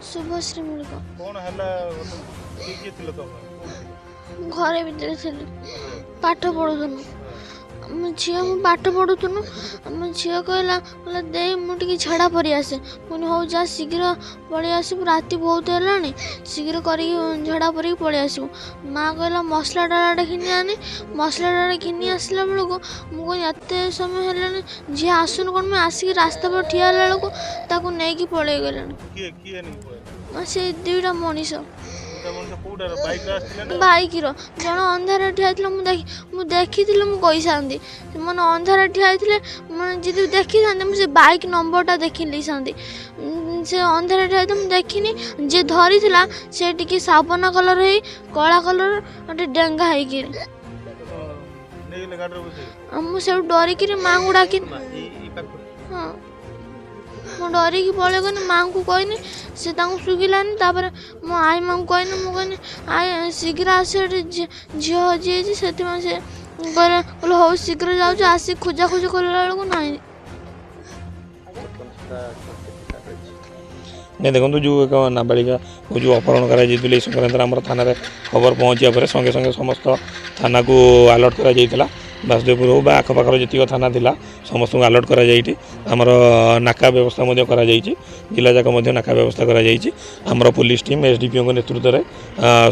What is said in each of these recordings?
ଶୁଭଶ୍ରୀ ମୁଳିକ। କ'ଣ ହେଲା? କିଏ କିଏ ଥିଲ ତମେ? ମୁଁ ଘରେ ଭିତରେ ଥିଲି, ପାଠ ପଢ଼ୁଥିଲୁ ଆମ ଝିଅ ମୁଁ ପାଠ ପଢ଼ୁଥିଲୁ। ଆମ ଝିଅ କହିଲା, କହିଲା ଦେଇ ମୁଁ ଟିକେ ଝାଡ଼ା ପରି ଆସେ। ମୁଁ କହିଲି ହଉ ଯା, ଶୀଘ୍ର ପଳେଇ ଆସିବୁ, ରାତି ବହୁତ ହେଲାଣି, ଶୀଘ୍ର କରିକି ଝାଡ଼ା ପରିକି ପଳେଇ ଆସିବୁ। ମା କହିଲା ମସଲା ଡାଳଟା ଘିନି ଆନି। ମସଲା ଡାଳ ଘିନି ଆସିଲା ବେଳକୁ ମୁଁ କହିଲି ଏତେ ସମୟ ହେଲାଣି ଝିଅ ଆସୁନି କ'ଣ? ମୁଁ ଆସିକି ରାସ୍ତା ଉପରେ ଠିଆ ହେଲା ବେଳକୁ ତାକୁ ନେଇକି ପଳେଇ ଗଲେଣି। କିଏ କିଏ ନେଇକି ପଳେଇଲା? ସେ ଦୁଇଟା ମଣିଷ। ଦୁଇଟା ମଣିଷ କୋଉଟାର ବାଇକରେ ଆସିଥିଲେ ନା? ବାଇକର। ଜଣେ ଅନ୍ଧାରରେ ଠିଆ ହେଇଥିଲା, ମୁଁ ଦେଖିଥିଲି, ମୁଁ କହିଥାନ୍ତି। ମାନେ ଅନ୍ଧାରରେ ଠିଆ ହେଇଥିଲେ, ମାନେ ଯଦି ଦେଖିଥାନ୍ତି ମୁଁ ସେ ବାଇକ୍ ନମ୍ବରଟା ଦେଖି ନେଇଥାନ୍ତି। ସେ ଅନ୍ଧାରରେ ଠିଆ ହେଇଥିଲେ, ମୁଁ ଦେଖିନି। ଯିଏ ଧରିଥିଲା ସେ ଟିକେ ସାବନା କଲର୍ ହେଇ, କଳା କଲର୍, ଟିକେ ଡେଙ୍ଗା ହେଇକିରି। ନେଇଗଲେ ଗାଡ଼ିରେ ବସେଇକି? ଆଉ ମୁଁ ସେଇଠୁ ଡରିକିରି ମାଆଙ୍କୁ ଡାକି, ହଁ, ମୁଁ ଡରିକି ପଳେଇଗନି। ମାଆଙ୍କୁ କହିନି, ସେ ତାଙ୍କୁ ଶୁଖିଲାନି। ତାପରେ ମୋ ଆଈ ମାଆଙ୍କୁ କହିନି, ମୁଁ କହିନି ଆଈ ଶୀଘ୍ର ଆସ, ଏଠି ଝିଅ ହଜିଯାଇଛି। ସେଥିପାଇଁ ସେ କହିଲେ, କହିଲେ ହଉ ଶୀଘ୍ର ଯାଉଛି। ଆସିକି ଖୋଜାଖୋଜି କଲା ବେଳକୁ ନାହିଁ। ନାଇଁ, ଦେଖନ୍ତୁ, ଯେଉଁ ଏକ ନାବାଳିକା ଯେଉଁ ଅପହରଣ କରାଯାଇଥିଲା, ଏ ସଂକ୍ରାନ୍ତରେ ଆମର ଥାନାରେ ଖବର ପହଞ୍ଚିବା ପରେ ସଙ୍ଗେ ସଙ୍ଗେ ସମସ୍ତ ଥାନାକୁ ଆଲର୍ଟ କରାଯାଇଥିଲା। ବାସୁଦେବପୁର ହେଉ ବା ଆଖପାଖର ଯେତିକ ଥାନା ଥିଲା, ସମସ୍ତଙ୍କୁ ଆଲର୍ଟ କରାଯାଇଛି। ଆମର ନାକା ବ୍ୟବସ୍ଥା ମଧ୍ୟ କରାଯାଇଛି, ଜିଲ୍ଲା ଯାକ ମଧ୍ୟ ନାକା ବ୍ୟବସ୍ଥା କରାଯାଇଛି। ଆମର ପୋଲିସ ଟିମ୍ ଏସ୍ଡିପିଓଙ୍କ ନେତୃତ୍ୱରେ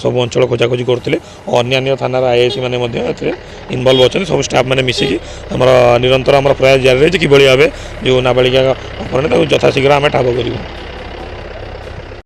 ସବୁ ଅଞ୍ଚଳ ଖୋଜାଖୋଜି କରୁଥିଲେ। ଅନ୍ୟାନ୍ୟ ଥାନାର ଆଇଆଇସି ମାନେ ମଧ୍ୟ ଏଥିରେ ଇନଭଲ୍ଭ ଅଛନ୍ତି। ସବୁ ଷ୍ଟାଫ୍ ମାନେ ମିଶିକି ଆମର ନିରନ୍ତର ଆମର ପ୍ରୟାସ ଜାରି ରହିଛି, କିଭଳି ଭାବେ ଯେଉଁ ନାବାଳିକା ଅପହରଣ ତାକୁ ଯଥାଶୀଘ୍ର ଆମେ ଠାବ କରିବୁ।